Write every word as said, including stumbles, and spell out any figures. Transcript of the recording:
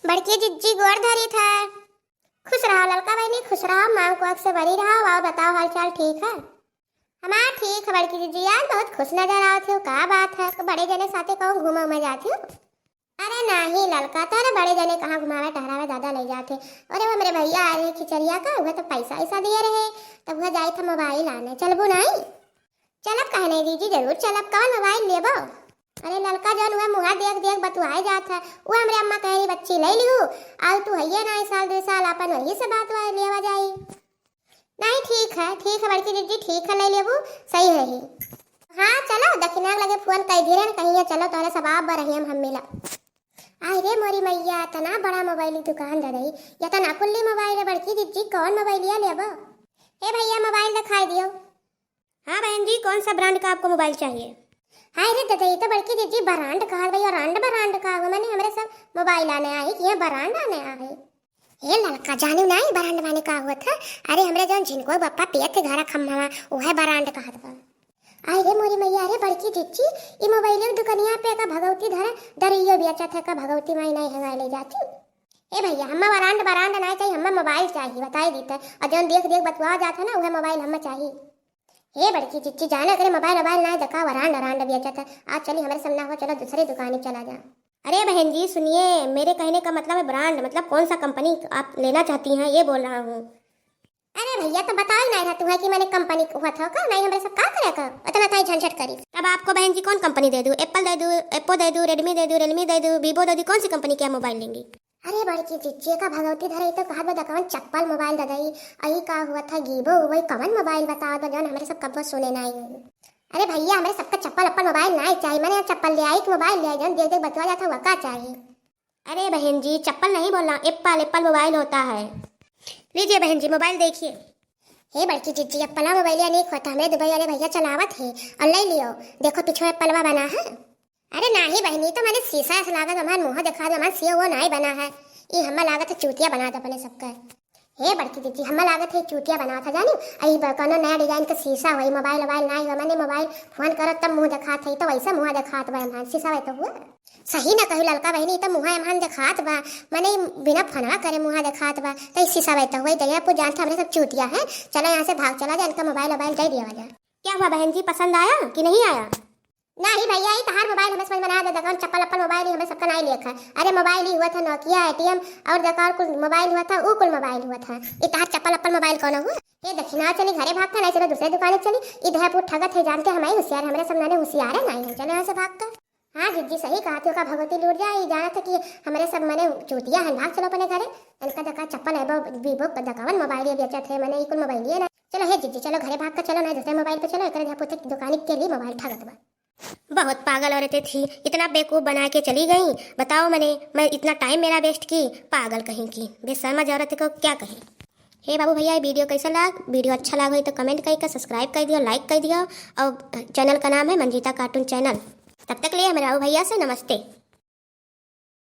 बड़की जिज्जी गोड़ धरी था। खुश रहा ललका बहिनी, खुश रहा, मांग कोख से बनी रहा। और बताओ, हाल चाल ठीक है? हमार ठीक है बड़की जिज्जी, आज बहुत खुश नजर आवत हो, का बात है? बड़े जने साथे कहूँ घूमे उमे जात हो? अरे नाही ललका, तोरे बड़े जने कहाँ घुमावे टहरावे दादा ले जात है। अरे वो हमरे भैया आए रहे खिचरिया का, उहे तो पैसा ऐसा दिए रहे, तब उहे जाई था मोबाइल आने, चलबू नाही? चलब काहे नाही दीदी, जरूर चलब। कौन मोबाइल लेबो? अरे ललका, जौन उहे मुहा देख देख बतुआए जात है, उहे हमरे अम्मा कहे रही बच्ची ले लिहू, आउ तू हइये ना, इस साल दो साल अपन वही से बात हुआ लेवा जाई। नहीं ठीक है, ठीक है बड़की जिज्जी, ठीक है ले लेबू, सही रही। हाँ चलो, दखिना के लगे फोन कई दिए रहन, कहिए चलो तोरे सबाब बर रही हम, हम मिला। आई रे मोरी मैया, इतना बड़ा मोबाइल दुकान दे रही, इतना कुल्ली मोबाइल है बड़की जिज्जी, कौन मोबाइलिया लेबो? हे भैया मोबाइल दिखाई दियो। हाँ बहन जी, कौन सा ब्रांड का आपको मोबाइल चाहिए? हाय रे दादा, ये तो बड़की जिज्जी ब्रांड कहा भाई, ब्रांड ब्रांड का हुआ, मैंने हमरे सब मोबाइल आने आई कि ये ब्रांड आने आई। हे ललका, जाने नाही ब्रांड माने का हुआ था? अरे हमरे जौन झिनको बप्पा पियत थे घरा खम्मा, वह ब्रांड कहत बा। आई रे मोरी मैया, अरे बड़की जिज्जी, ई मोबाइल दुकनिया पे का भगवती धरे दरियो बेचत है, का भगवती माई नाही हंगाई ले जाती। ए भैया, हम्मा ब्रांड ब्रांड नाही चाहिए, हम्मा मोबाइल चाहिए, बताई दीते। और जौन देख देख बतुआ जात है ना, वह मोबाइल हम्मा चाहिए। हे बड़की जिज्जी, जाना करे मोबाइल वोबाइल ना देखा, वरांड वरांड बेचत है। आज चली हमरे सामने हो, चलो दूसरे दुकान चला जा। अरे बहन जी सुनिए, मेरे कहने का मतलब है ब्रांड, मतलब कौन सा कंपनी आप लेना चाहती हैं, ये बोल रहा हूँ। अरे भैया, तो बताओ ही नहीं रहा तुम्हें कि मैंने कंपनी हुआ था का, नहीं हमरे सब का करे का, इतना ताई झंझट करी। अब आपको बहन जी कौन कंपनी दे दूँ? एप्पल दे दूँ, एप्पो दे दूँ, रेडमी दे दूँ, रियलमी दे दूँ, वीवो दे दूँ, कौन सी कंपनी का मोबाइल लेंगी? अरे बड़की जिज्जी, का भगवती धरे तो कहत बा दकावन चप्पल मोबाइल दे दई, अई का हुआ था गीबो उबो, कवन मोबाइल बतावत बा जौन हमरे सब कब्बो सुने नाही। अरे भैया, हमरे सबका चप्पल अप्पल मोबाइल नाही चाहिए, मैंने चप्पल ले आई कि मोबाइल ले आई, जौन देख देख बतुआ जाता हुआ का चाहिए। अरे बहन जी, चप्पल नहीं बोलना, एप्पल, एप्पल मोबाइल होता है। लीजिए बहन जी, मोबाइल देखिए। हे बड़की जिज्जी, एप्पला मोबाइल अनेक होता, हमरे दुबई वाले भैया चलावत है, और ले लियो, देखो पीछे एप्पलवा बना है। अरे नाही बहनी, तो मैंने शीशा ऐसा लागत, हमार मुँह दिखा दो, हमार सीओ वो नाही बना है, ई हम्मा लागत है चूतिया बना दो अपने सबका। हे बड़की जिज्जी, हम्मा लागत है चूतिया बना था जानी, आई ब-, कोनो नया डिजाइन का शीशा होई, मोबाइल वोबाइल नाही हो, मैंने मोबाइल फोन करत तब मुँह दिखात है, तो वैसे मुँह दिखात बा हमार, शीशा वै तो हुआ। सही ना कही ललका बहनी, तो मुँह हमार दिखात बा, मैंने बिना फोनवा करे मुँह दिखात बा, तो ई शीशा वै तो हुआ, दया पू जानत हमरे सब चूतिया है, चलो यहाँ से भाग चला जा, इनका मोबाइल वोबाइल दे दिया जा। क्या हुआ बहन जी, पसंद आया कि नहीं आया? नाही भैया, ई तहार मोबाइल हमें समझ में ना आवे, देखो चप्पल अप्पल मोबाइल ही हमें सबका नाही लेखा। अरे मोबाइल ही हुआ था Nokia, एटीएम और देखो और कुल मोबाइल हुआ था, ऊ कुल मोबाइल हुआ था। ई तहार चप्पल अप्पल मोबाइल कौन हुआ? ये दखिना चली घरे भाग कर, नहीं चलो दूसरे दुकान चली। ई दहपुर ठगत है, जानते हम ही होशियार, हमरे सब नाने होशियार है नाही है, चलो यहाँ से भाग कर। हाँ जिज्जी सही कहा थी, का भगवती लूट जाए, ई जानत है कि हमरे सब मने चूतिया है, भाग चलो अपने घरे। इनका देखा चप्पल है, वो वीवो का दकावन मोबाइल ये बेचत है, मने ई कुल मोबाइल ये ना। चलो हे जिज्जी, चलो घरे भाग कर चलो, ना दूसरे मोबाइल पे चलो, एक दहपुर दुकान के लिए मोबाइल ठगत बा। बहुत पागल औरतें थी, इतना बेवकूफ़ बना के चली गई। बताओ मने, मैं इतना टाइम मेरा वेस्ट की, पागल कहीं की, बेशर्म औरत को क्या कहें। हे बाबू भैया, ये वीडियो कैसा लाग? वीडियो अच्छा लाग होई तो कमेंट करके सब्सक्राइब कर दियो, लाइक कर दियो, और चैनल का नाम है मंजीता कार्टून चैनल। तब तक लिए हमारे बाबू भैया से नमस्ते।